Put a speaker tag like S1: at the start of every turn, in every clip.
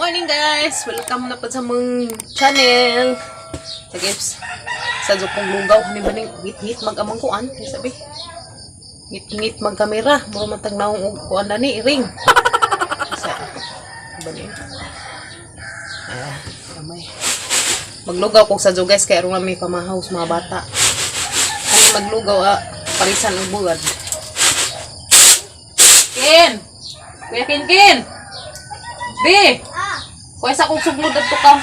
S1: Morning, guys! Welcome na po sa mong channel. Sa guys, sa kong lugaw ni ba ning ngit-ngit mag-amang kuan, sabi. Ngit-ngit mag-kamera, mura man tag naong og kuan na ni ring. Sa ba ni? Ah, kamay. Maglugaw kog sa guys kay aron may pamahaw sa mga bata. Ano maglugaw ah, parisan og buwad. Ken! Kuya Ken Ken! Be! Kuya sa akong suglod adto ka.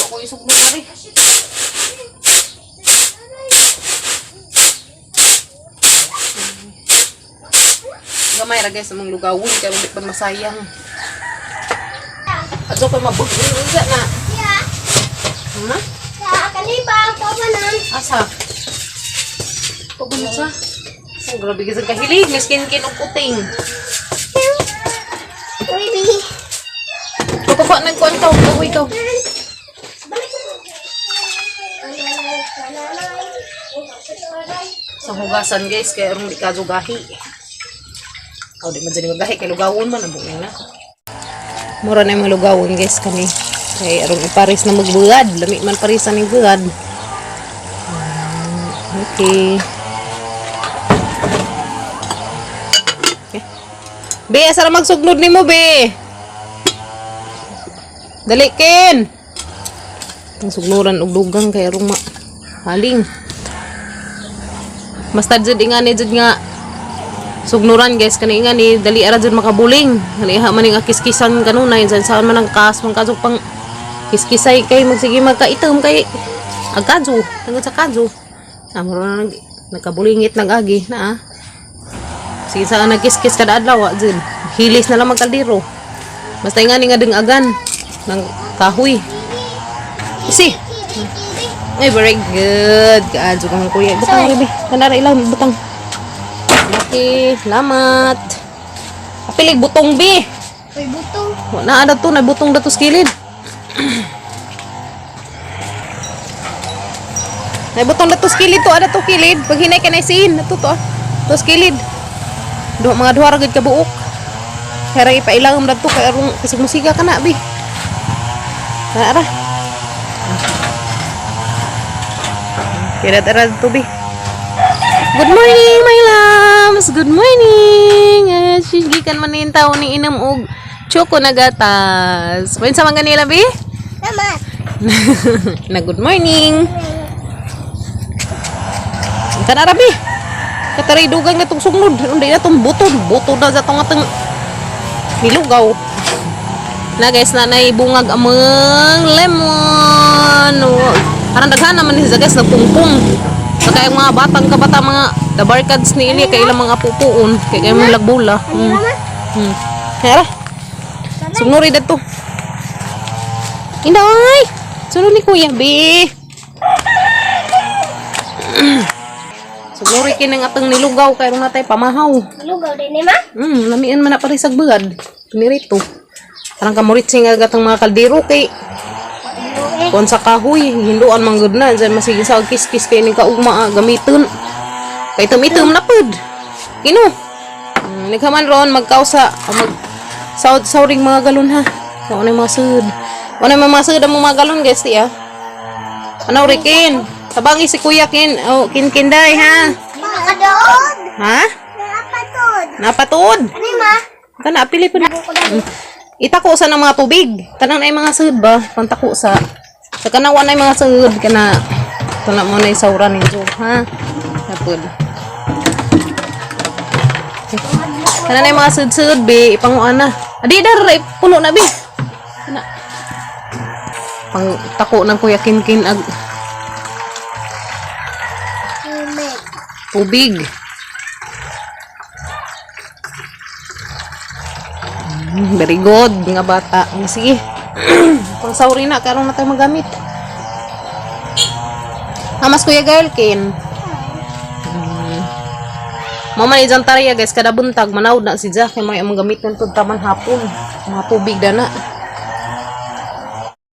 S1: Ako yung suglod na rin. Gamay ra guys among lugawon kay di pa masayang. Adto ko mabug unsa na.
S2: Ya,
S1: Ha?
S2: sa kalibang, tawanan.
S1: Asa? Pagod sa. Oh, grabe kasi kahilig, miskin kin og kuting.
S2: Baby.
S1: Pagkukuha ng kuan ka, kahoy ka. Sa hugasan guys, kaya aron di ka gahi. Oh, di man dyan magahi, kay lugawon man, ang buong na. Mura na yung mga lugawon guys kami. Kay aron ipares na magbuad, lami man parisan ng buad. Okay. Okay. Be, asa ra magsugnod nimo, be? Dali, Ken! Ang sugnuran og dugang kay aron ma haling. Basta jud ingani jud nga sugnuran guys kani ingani dali ara jud makabuling. Kani ha man ning kiskisan kanunay saan saan man ang kas man kadyo pang kiskisay kay magsige magkaitom kay agkadyo tungod sa kadyo. Amro na nag nagkabulingit nag-agi na ah. Sige saan nagkiskis kada adlaw wa jud. Hilis na lang magkaldero. Basta ingani nga dingagan ng kahoy. Isi. Ay, very good. Kaadyo ka mong kuya. Butang, baby. Kanara ilaw, butang. Okay, salamat. Apilig, butong, bi.
S2: Uy, butong.
S1: Wala na to, nabutong na to sa kilid. Nabutong na to sa kilid to, ada to kilid. Pag hinay ka na isin, na to to ah. To sa kilid. Duha, mga duha ra gid ka buok. Kaya ra ipailang na to, kay arong kasi musika ka na, bi. Tara, ara. Kaya tara to, bi. Good morning, my loves! Good morning! Gikan man yung tao ni inom og choco na gatas. Pwede sa mga kanila, bi?
S2: Tama.
S1: Na good morning! Kanara, bi! Kataray dugang na itong sungnod. Hindi na itong butod. Butod na sa itong atong nilugaw. Na guys, nanay bungag amang lemon. Oh, parang daghan naman ni siya guys, nagpungpong. Saka yung mga batang kabata, mga dabarkads ni Ili, kay ilang mga pupuon, kay kay mga lagbula. Tara. Sugnuri dito. Inday! Sunod ni Kuya, be. Sugnuri kinang atang nilugaw, kay na tayo pamahaw.
S2: Lugaw din ni ma?
S1: Lamian man na pare sa bugad. Pinirito. Parang kamuritsi nga gatang mga kaldero kay kuan sa kahoy, hinduan man gud na diyan masige sa kiskis kay ning kaugma ah, gamiton. Kay itom-itom na pud. Kino. Naghaman ron magkausa ah, mag saud sauring mga galon ha. Sa unay mga sud. Unay mga sud ang mga galon guys ti ah. Ano Rikin? Tabangi si Kuya Kin. Oh, Kin Kinday ha.
S2: Nakadod.
S1: Ha?
S2: Nakapatod.
S1: Napatuod.
S2: Ano ma?
S1: Kana pili po na. Itako sa ng mga tubig. Tanan ay mga sud ba? Pantako sa. Sa kanawan ay mga sud kana. Tana mo na isawra ninyo, ha? Napod. Tanan ay mga sud-sud be, ipanguan na. Adi dar puno na be. Kana. Pang tako ng Kuya Kinkin ag
S2: Tubig.
S1: tubig. Very good, nga bata. Sige. Pang sauri na, karon na tayo magamit. Hamas Kuya Girl, Ken. Mama ni Jantariya guys, kada buntag manawd na si Jack kay may among gamit nito taman hapon. Mga tubig dana.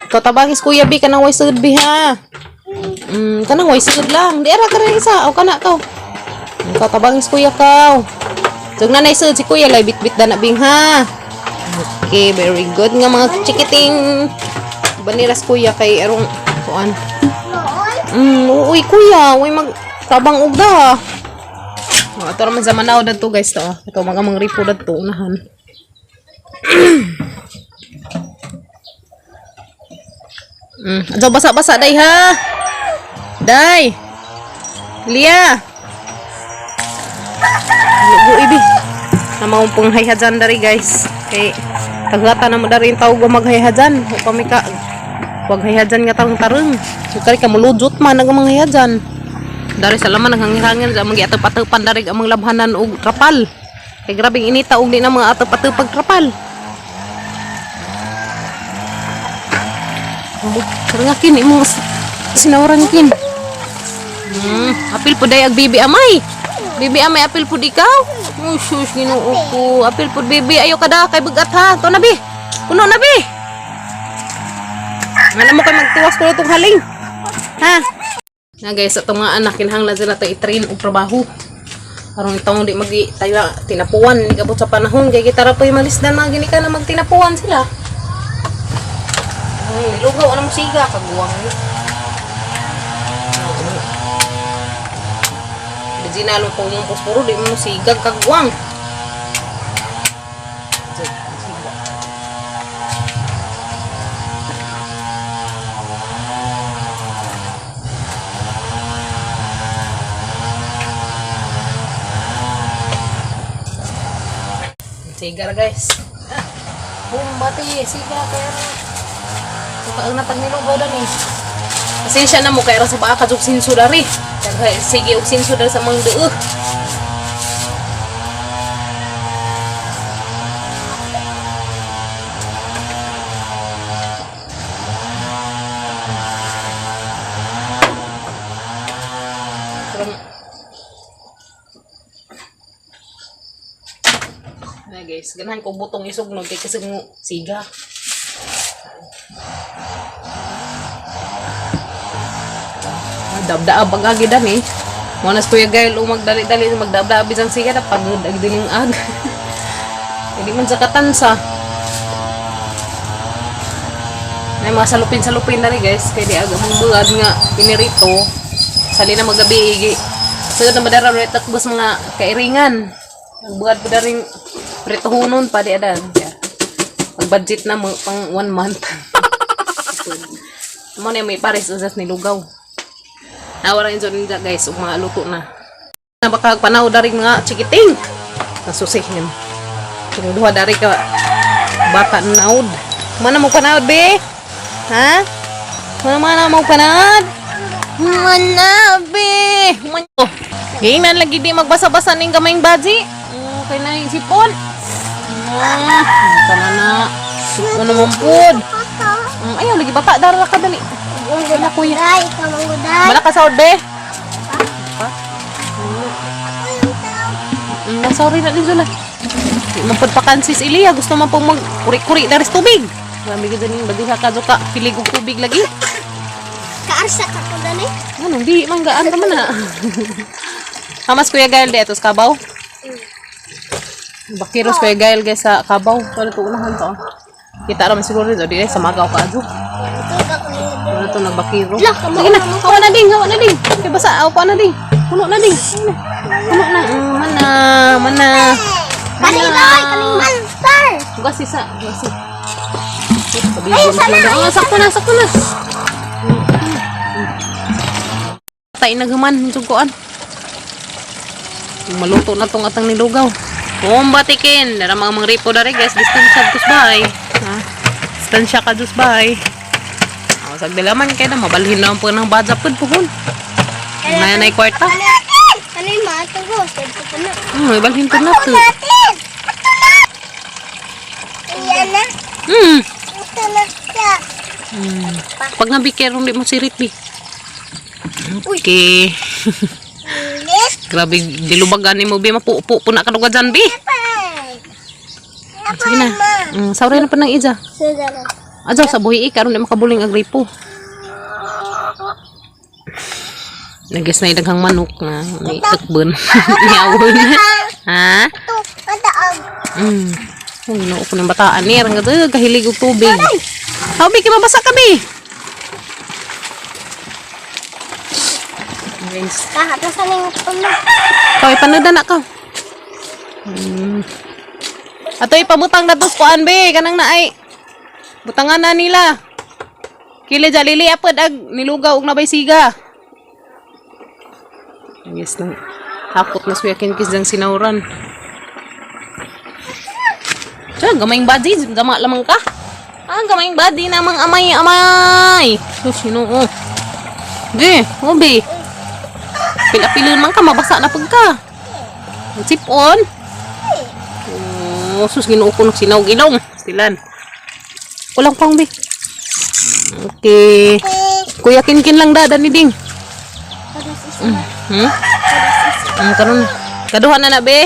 S1: Ikaw tabangis Kuya B kanang way sud B ha. Kanang way sud lang. Di ara ka rin isa o kana kaw. Ikaw tabangis kuya kaw. Tug na sud si kuya lay bitbit dana bing ha. Okay, very good nga mga chikiting. Baniras kuya kay erong kuan.
S2: Nooy.
S1: Uy kuya, uy mag tabang ugda. Oh, ato raman sa Manaw dadto guys to. Oh. Ito mga mga ripo dadto unahan. Adto basa-basa day ha. Day. Lia. Lugo ibi. Namaong pong hayhajan dari guys. Kay taglata na mo dari yung tawag maghayhajan. O kami ka wag hayhajan nga tarong tarong. So kay ka mulujot man ang mga hayhajan. Dari sa laman naghangin-hangin sa mga atop-atopan dari ang mga labhanan og trapal. Kay grabing inita og di na mga atop-atopag trapal. Oh, nga kin imong sinawran kin. Apil po day ag bibi amay. Bibi amay apil po ikaw. Oh, sus Ginoo ko. Apil po bibi ayo kada kay bugat ha. To na bi. Puno na bi. Ngano mo kay magtuwas ko itong haling. Ha? Na guys, atong mga anak kinahanglan sila ta i-train og trabaho. Aron itong di magi tayo tinapuan ni kabot sa panahon kay kita ra po'y malisdan mga ginika na magtinapuan sila. Ay, lugaw ano mo siga kaguwang ni. Di nalo po mong posporo, di mo sigag kaguwang. Siga ra guys. Ah, boom, bati, siga kaya ra. So, kaang natag nilugaw dan eh. Pasensya na mo kaya ra sa baka jug sinso dari. Sige og sinso dari sa mga duo. Na guys, ganahan ko butong isugnog kay kasi mo siga. Ah, Dabdaab ang agi dan eh. Mo nas Kuya Gael magdali-dali magdabdaab bisan siga na pagod ag dining ag. Hindi man sa katansa. May mga salupin-salupin na rin guys. Kaya di ag among buad nga pinirito. Sali na magabi igi. Sugod na madara rin takbos mga kairingan. Ang buad pa rin pritohunon pa di adan. Kaya, Mag-budget na mo pang one month. Mo na may pares usas ni lugaw. Nawara yung ninja guys, ug mga luto na. Na baka panaw dari mga chikiting. Nasusihin. Kung duha dari ka bata naod. Mana mo panaod be? Ha? Mana mana mo panaod? Mana be? Mana. Oh, Gingnan lagi di magbasa-basa ning gamayng baji. Okay na yung sipon. Ah, kana na. Sipon naman pud.
S2: Papa.
S1: Ayaw lagi bata dara ka dali.
S2: Wala kuya. Day, ikaw ang guday.
S1: Wala ka sahod be.
S2: Ako yung tao.
S1: Sorry na din sila. Di man pud pakansis Ilya, gusto man pong mag kuri-kuri na rin tubig. Grabe ka dyan yung badiha ka ka pilig og tubig lagi.
S2: Kaarsa ka ko dali.
S1: Ano, di man gaan ka man na. Hamas Kuya Gael di atos kabaw. Bakiros Kuya Gael guys sa kabaw. Wala to unahan to. Kita ra man siguro dito di sa magaw ka adyo.
S2: Ito ka ko yung
S1: Wala to nagbakiro.
S2: Lah, kamo-
S1: Sige na, hawa na ding, hawa na ding. Kay basa, aw pa na ding. Puno na ding. Puno na. Mana, mana.
S2: Kaning doy, kaning monster.
S1: Gasi sa, gasi.
S2: Ayun, sana,
S1: Oh, sakto na, sakto na. Tay naghuman suguan. Maluto na tong atang nilugaw. Kumbatikin, dara mga mga ripo dara guys, distansya dus bay. Ha? Distansya ka dus bay. Oh, sagdalaman kay na mabalhin na po ng badya pud puhon. Nay nay kwarta.
S2: Kaning mga ko, sabi ko na.
S1: Mabalhin pud na to.
S2: Natin. Ito na. Iyan na. Ito na siya.
S1: Pag nabikir, hindi mo sirit, bi. Okay.
S2: Ulit.
S1: Grabe, dilubagan ni mo, bi. Mapupo po na ka dyan, bi.
S2: Bye.
S1: Sige na. Sorry na pa ng ija.
S2: Sige na.
S1: Adyaw, sa buhi, karon di makabuling ang gripo. Nagis na idaghang manok na may takbon. Yawon. Ha?
S2: Ito, mataog.
S1: Oh, Ginoo ko ng bataan ni ang kahilig og tubig. Habi kay mabasa ka bi. Guys,
S2: Kahapon sa ning tulo.
S1: kau ipanudan na ka. Ato ipamutang na to kuan be kanang naay. Butangan na nila. Kili jalili apod ag nilugaw og nabay siga. Yes nang hakot na suya kinkis dang sinawran. Tiyan, gamayng body, gama lamang ka. Ah, gamayng body namang amay amay. Sus, Ginoo. Di, obi. Pila-pilon man ka, mabasa na pag ka. Sipon. Oh, sus, Ginoo ko nagsinaw ilong. Silan. Kulang pang, bi. Okay. Kuya Kinkin lang da, dani ding. Karon kaduha na na be.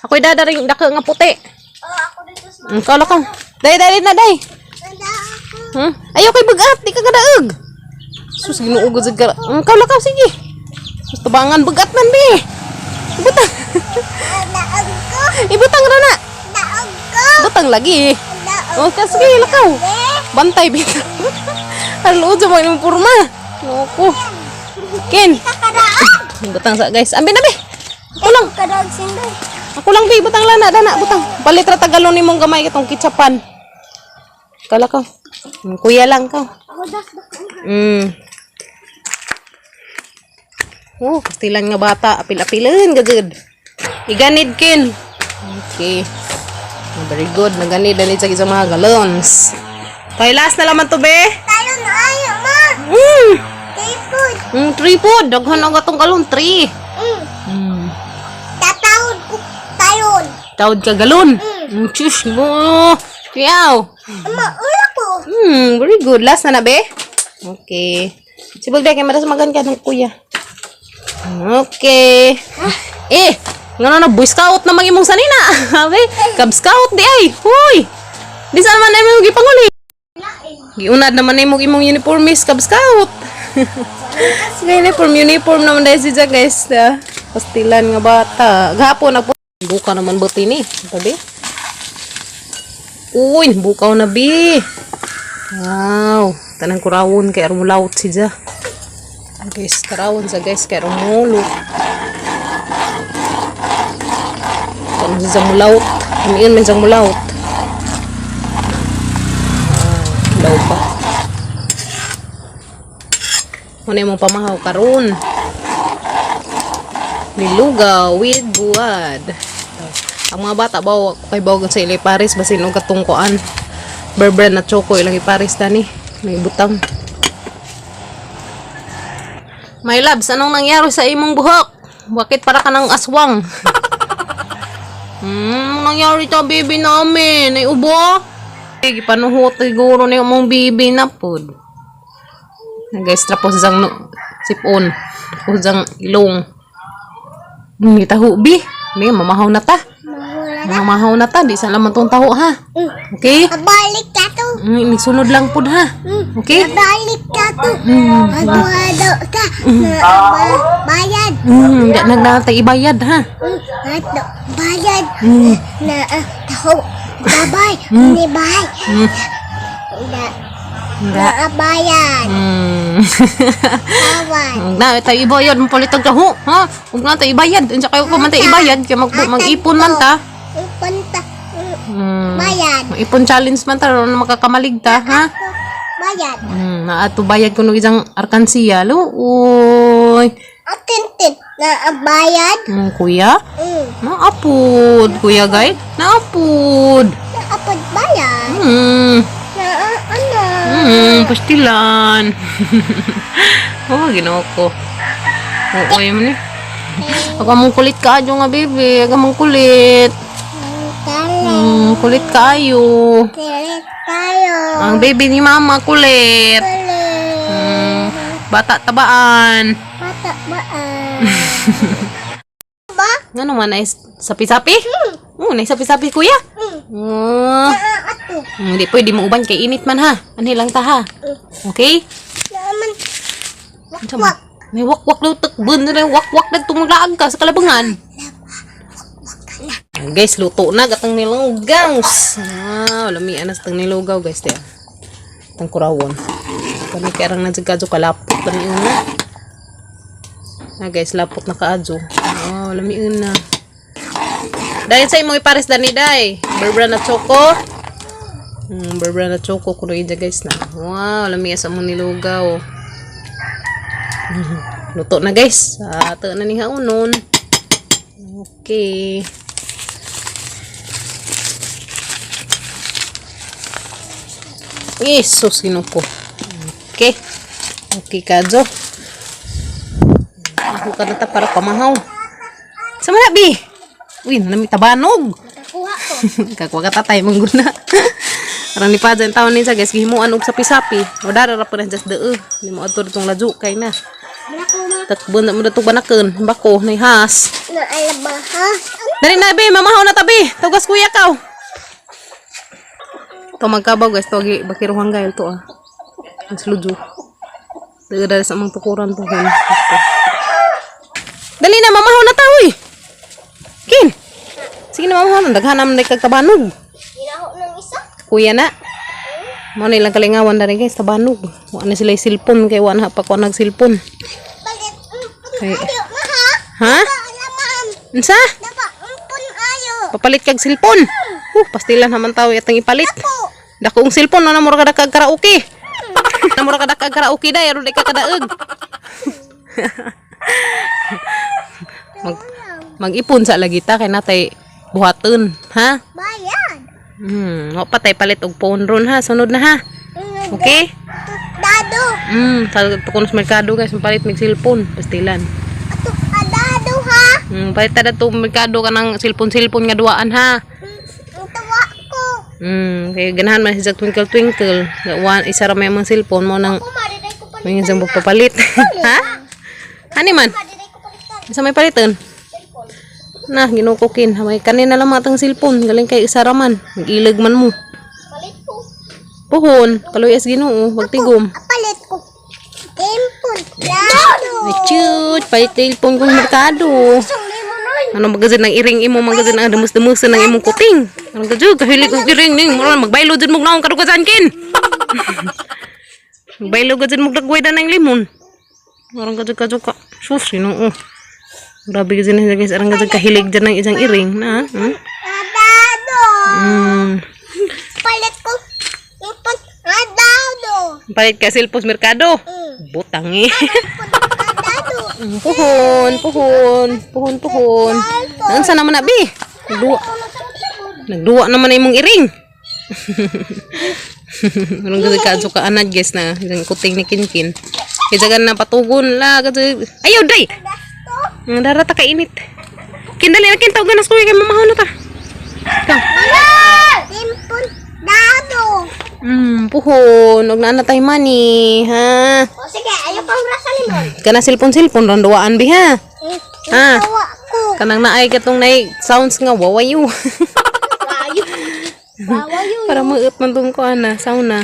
S1: Ako'y dadaring dako nga puti.
S2: Oh, ako dito sa
S1: Kalo ka. Day day na day.
S2: Tanda ako.
S1: Ayaw kay bagat, di ka kadaog. Sus, Ginoo gud sa kalo ka sige. Sus, tabangan bagat man be. Ibutang.
S2: Daog ko.
S1: Ibutang ra na.
S2: Daog ko.
S1: Butang lagi.
S2: Daog.
S1: Oh, ka sige lakaw. Bantay bitaw. Halo, sa mga imong porma. Noko. Ken,
S2: Kakadaog.
S1: butang sa guys. Ambi na be. Ako lang.
S2: Kadaog sinday.
S1: Ako lang be, butang lang na dana, butang. Palit ra tagalon nimong gamay kitong kitsapan. Kala ka. Kuya lang ka.
S2: Ako das dako.
S1: Oh, pastilan nga bata, apil-apilan gagud. Iganid kin. Okay. Very good. Naganid na sa isang mga galons. Kay last na laman to be.
S2: Tayo na ayo ma. Tipod.
S1: Three po. Daghan ang atong galon. Three.
S2: Tatawod ko tayon.
S1: Tawad ka galon. Shush mo. Kiyaw.
S2: Ama, ula ko.
S1: Very good. Last na na, be? Okay. Sibog dahil kay madas magan ka ng kuya. Okay. Eh, nga na, Boy Scout na imong sanina. Abe, Cub Scout di ay. Huy. Di saan man ay mo gipanguli. Giunad naman ay mo imong uniformis Cub Scout. Sige, uniform, uniform naman dahil si Jack, guys. Ah, pastilan nga bata. Gahapon na po. Buka naman buti ni. Tabi. Uy, bukaw na bi. Wow, tanang kurawon kay armulawot si Ja. Guys, karawon sa guys kay armulot. Tanang si mulawot. Amiin man siyang mulawot. Ah, law pa. Muna imong pamahaw karon. Nilugaw with buwad. Ang mga bata baw kay bawag sa ilay Paris basin og katungkuan. Berber na choco ilang iparis dani. May butang. My loves, anong nangyari sa imong buhok? Bakit para ka ng aswang? Nangyari ta baby namin? Ay ubo? Ay, gipanuhot siguro na yung mong baby na pod. Guys, tapos zang no, sipon. Tapos zang ilong. Taho, bi. May mamahaw na ta.
S2: Mahula.
S1: Mamahaw na ta. Di sa laman tong taho, ha? Okay?
S2: Abalik ka to.
S1: Sunod lang pod, ha? Okay?
S2: Abalik ka to. Aduado ka. Na bayad.
S1: Di nagdatay ibayad, ha?
S2: Ato bayad. Na taho. Babay. Ni bay. Na
S1: Nga.
S2: na bayad. Tawad.
S1: Huwag na tayo ibayad, mapalit ang taho, ha? Huwag na tayo ibayad. Unsa kayo ko man tayo ibayad, kaya mag-ipon man ta.
S2: Punta.
S1: Hmm.
S2: Bayad.
S1: Mag-ipon challenge man ta, ron makakamalig ta, ha?
S2: Bayad.
S1: Naato bayad ko nung isang arkansiya. Luoy.
S2: Atintin. Na bayad.
S1: Kuya? Naapod. Kuya guide? Naapod.
S2: Na apod bayad. Na ano.
S1: Pastilan. Oh, Ginoo ko. Oo, yun ni. Aga mong kulit ka adyo nga, baby. Aga mong kulit.
S2: Tala.
S1: Kulit kaayo.
S2: Kulit tayo.
S1: Ang baby ni mama kulit.
S2: Kulit.
S1: Bata tabaan.
S2: Bata baan. Ba?
S1: Nga naman ay sapi-sapi? Oh, nay sapi-sapi kuya. Oh.
S2: Na ato.
S1: Hindi pwede mo uban kay init man ha. Anhi lang ta ha. Okay?
S2: Naman.
S1: Unsa man? May wakwak daw takbon na wakwak na tumulaag ka sa kalabangan. Ayan, guys, luto na gatang nilugaw. Wow, lamian na sa tang nilugaw, guys. Tiyan. Tang kurawon. Kani kay arang na kadyo kalapot kani una. Na guys, lapot na kaadyo. Wow, lamian na. Dahil sa imong ipares dani day. Berbra na choco. Berbra na choco kuno ija guys na. Wow, lami sa among nilugaw. Luto na guys. Ato na ni haunon. Okay. Jesus, ginuko. Okay. Okay, kadyo. Ako ka na ta para pamahaw. Sa mana, bi? Uy, nami tabanog.
S2: Nakakuha ko.
S1: Kakuha ka tatay, mangguna. Aron ni Pajan taon ni sa guys, gihimuan og sapi-sapi. O dara ra po na just dee. Di mo adto ditong ladyo kay na.
S2: Wala ko ma.
S1: Takbon na mo datong banaken, bako nay has.
S2: Na alaba ha.
S1: Dali na be, mamahaw na tabi. Tugas kuya kaw. To magkabaw guys, to gi bakiruhan gayol to ah. Ang sludyo. Dali dali sa among tukuran to. Dali na, mamahaw na ta uy. Kin. Sige na mamahaw na, daghan naman kag tabanog.
S2: Ginaho ng isa.
S1: Kuya na. Mo na ilang kalingawan dali guys, tabanog. Wa na sila silpon kay wa na pa ko nagsilpon.
S2: Palit. Umpun
S1: Kay
S2: ayo ma ha.
S1: Ha?
S2: Alaman.
S1: Unsa?
S2: Daba umpun ayo.
S1: Papalit kag silpon. Pastilan naman tao yatang ipalit.
S2: Ako.
S1: Dako ang silpon no na mura ka dakag karaoke. Na mura ka dakag karaoke day aron di ka kadaeg. Mag mag-ipon sa lagi ta kay natay buhaton, ha?
S2: Bayad.
S1: Wa pa tay palit og phone ron ha, sunod na ha. Okay?
S2: Dado.
S1: Sa tukon sa merkado guys, mapalit mig cellphone, pastilan.
S2: Ato adado ha.
S1: Palit ta dato merkado kanang cellphone-cellphone nga duaan ha.
S2: Ang tawa ko.
S1: Kay ganahan man si Jack Twinkle Twinkle. One, isa ra may among cellphone mo nang
S2: Ko mariday ko palitan.
S1: may isang papalit. Ha? Hani man?
S2: Mariday ko palitan.
S1: Isa may palitan?
S2: Cellphone.
S1: Na, ginukukin. May kanina lang matang cellphone. Galing kay isa ra man. Mag-ilag man mo.
S2: Palit ko.
S1: Puhon, kaluyas Ginoo, wag tigom.
S2: Palit ko. Tempon. Dado.
S1: Ay, cute, palit cellphone kong merkado.
S2: Isang limon oy.
S1: Ano magazin ng iring imo, magazin ang demus-demusan ng imong kuting. Ano ka jud, kahilig og iring ning, mura magbaylo jud mo naong kadugasan kin. Magbaylo ka jud mo dagway na ng limon. Arang ka jud ka jud ka. Sus, Ginoo. Grabe ka jud na guys, arang ka jud kahilig jud ng isang iring na.
S2: Adado. Palit ko. Umpun adado.
S1: Palit ka cellphone sa merkado. Butang eh.
S2: Adado.
S1: Puhon, puhon, puhon, puhon. Naunsa naman na bi? Nagduwa. Nagduwa naman na imong iring. Anong kasi ka ka anad guys na isang kuting ni Kinkin. Kaya na patugon la kasi ayaw day. Ang dara ta kainit. Kindali na kintaw ganas kuya kay mamahon na ta. Ikaw.
S2: Tempon dado.
S1: Puhon, og naa na tay money, ha?
S2: O sige, ayaw pang rasa limon.
S1: Kana silpon-silpon ronduaan bi ha. Ah.
S2: Tawa ko.
S1: Kanang naay katong naay sounds nga wawayo.
S2: Wayo. Wawayo.
S1: Para maut man tong kuan na sauna.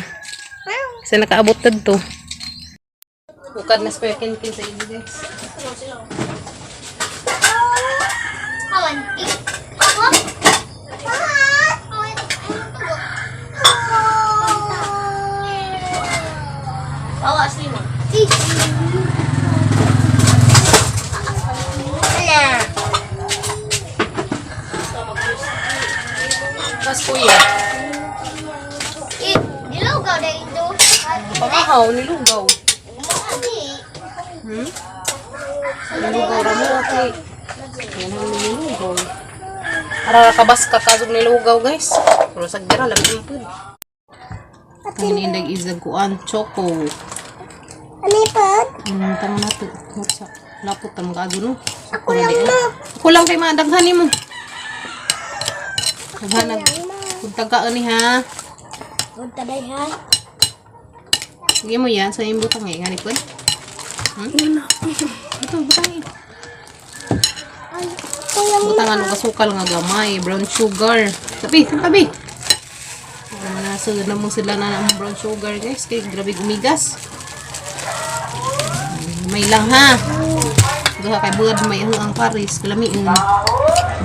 S1: Kasi nakaabot to. Bukad na sa Kinkin sa inyo guys.
S2: Kawan. Ako. Bawas limon. Wala.
S1: Mas kuya.
S2: Dilugaw na ito.
S1: Pamahaw nilugaw. Nilugaw ra mo ate. Yan ang nilugaw. Ara kabas kakasog nilugaw guys. Pero sa dira labi mo pud. Ang indag izag kuan choco.
S2: Ano pa?
S1: Tama na to. Sa lapot ta mga no.
S2: Ako lang mo.
S1: Ako lang kay madaghan nimo. Daghan nag kung tagaan ni ha.
S2: Huwag taday ha.
S1: Sige mo yan sa imong butang eh ngani ko. Ito butang eh.
S2: Ay, ako lang.
S1: Butang ano kasukal nga gamay, brown sugar. Tabi, tabi. Nasa na mo sila na ang brown sugar guys kay grabe gumigas. May lang ha. Duha kay buad may ang paris kalamiun.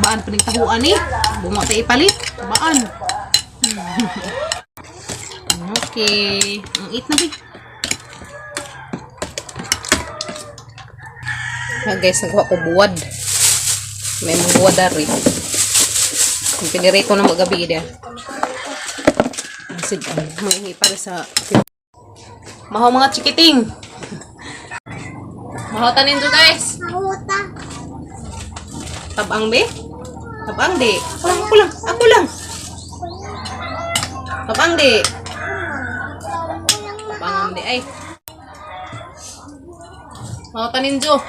S1: Tabaan pa ning tahuan ni. Bungo ta ipalit. Tabaan. Okay. Ang eat na bi. Ah, guys, nagkuha ko buwad. May mga buwad dari. Kung pinirito na magabi dia. Sige, mangingi para sa Mahaw mga chikiting. Mahaw tanin do, guys.
S2: Mahuta.
S1: Tabang be? Tabang di. Ako lang, ako lang, ako lang. Tabang di. Tabang di ay. Mahaw tanin do.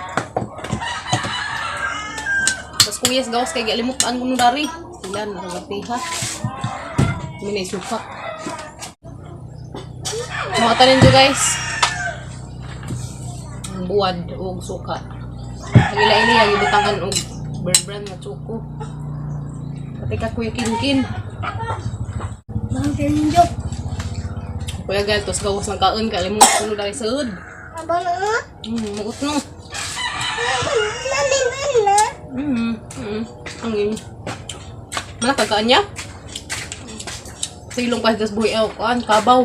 S1: Tapos kuyas gawas kay gialimot ang kuno dari. Ilan nakagatiha. Minay suka. Mahaw tanin do, guys. Ang buwad og suka. Ang ila ini ang ibutangan og Bear Brand nga choco. Pati ka, Kuya Kinkin.
S2: Bang tinjo.
S1: Kuya Gal, tos gawas ng kaon kay alimot kuno dari saud.
S2: Abang na.
S1: Muot no.
S2: Nanin na.
S1: Ang yun. Mana kagkaan niya? Silong pa das buhi aw kuan kabaw.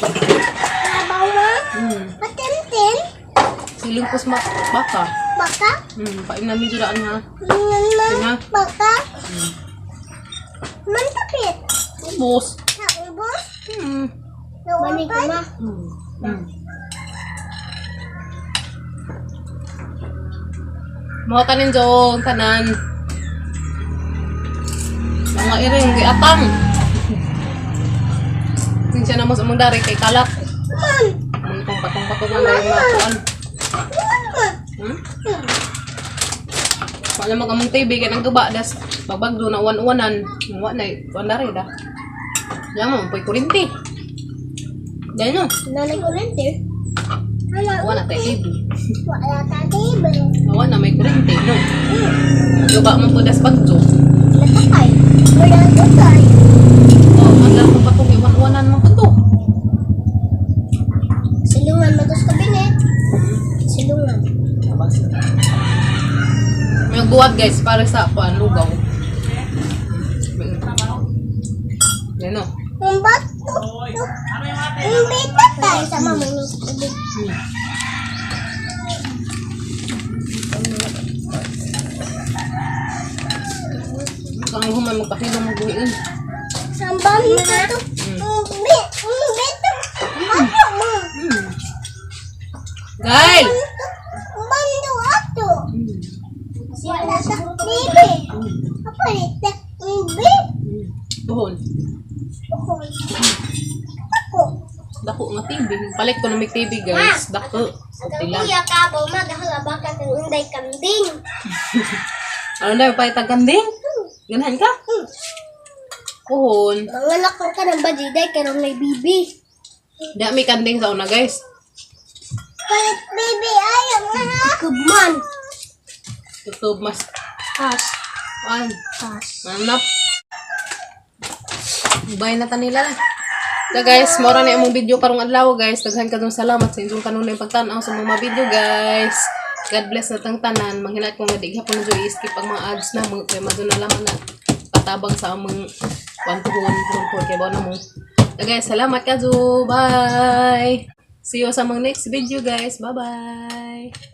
S2: Abaw na. Patintin.
S1: Silong ko sa baka.
S2: Baka.
S1: Pain namin juraan ha.
S2: Nan na.
S1: Nga.
S2: Baka. Mantapit.
S1: Ubos.
S2: Naubos. Balik ma.
S1: Mga tanin jong tanan. Mga iring giatang. Sinsya na mo sa mong dari kay kalat.
S2: Man.
S1: Mga itong patong-patong ang dari mga kuan.
S2: Man.
S1: Wala mag among TV kay nang guba das babag do na uwan-uwanan. Wa na kuan dari da. Yang mo poy kurinti. Dahil no,
S2: Nanay ko rin eh.
S1: wa na tay TV.
S2: Wala ta table.
S1: Wa na may kurinti no. Guba man po das bagdo.
S2: Nakatay. Wala tatay.
S1: Oh, mandar ko patong iwan-uwanan man kuto.
S2: Silungan matos kabinet. Silungan.
S1: May buwag, guys, para sa kuan lugaw. Yan no.
S2: Ang bato. Ang bitatay sa mama ni tubig.
S1: Kang human magpakilong magbuhiin.
S2: Sa bato. Ang bi- ang bito. Ato mo.
S1: Gail!
S2: Ang bando ato. Wala sa bibi. Kapalit. Ang bi.
S1: Tuhon.
S2: Ako. Ako.
S1: Dako nga TV. Palit ko na may TV, guys. Dako.
S2: Ang
S1: Tila.
S2: kuya ka ba maghalaba ka kang unday kambing.
S1: Ano na yung pahitag kanding? Ganahan ka? Kuhon.
S2: Mangalak ko ka ng bajiday karon may bibi.
S1: Di may kanding sa una, guys.
S2: Palit bibi ayaw nga ha. Kubman.
S1: Tutub mas.
S2: Pas.
S1: Kuan.
S2: Pas.
S1: Manap. Bye na tanila. So guys, mora na imong video karong adlaw, guys. Daghan kadtong salamat sa inyong kanunay pagtan-aw sa mga video, guys. God bless na tang tanan. Manghinat ko nga di gihapon na i-skip ang mga ads na mo kay madto na lamang na patabang sa among kwantuhon kung kay ba na mo. So guys, salamat kadto. Bye. See you sa mga next video, guys. Bye-bye.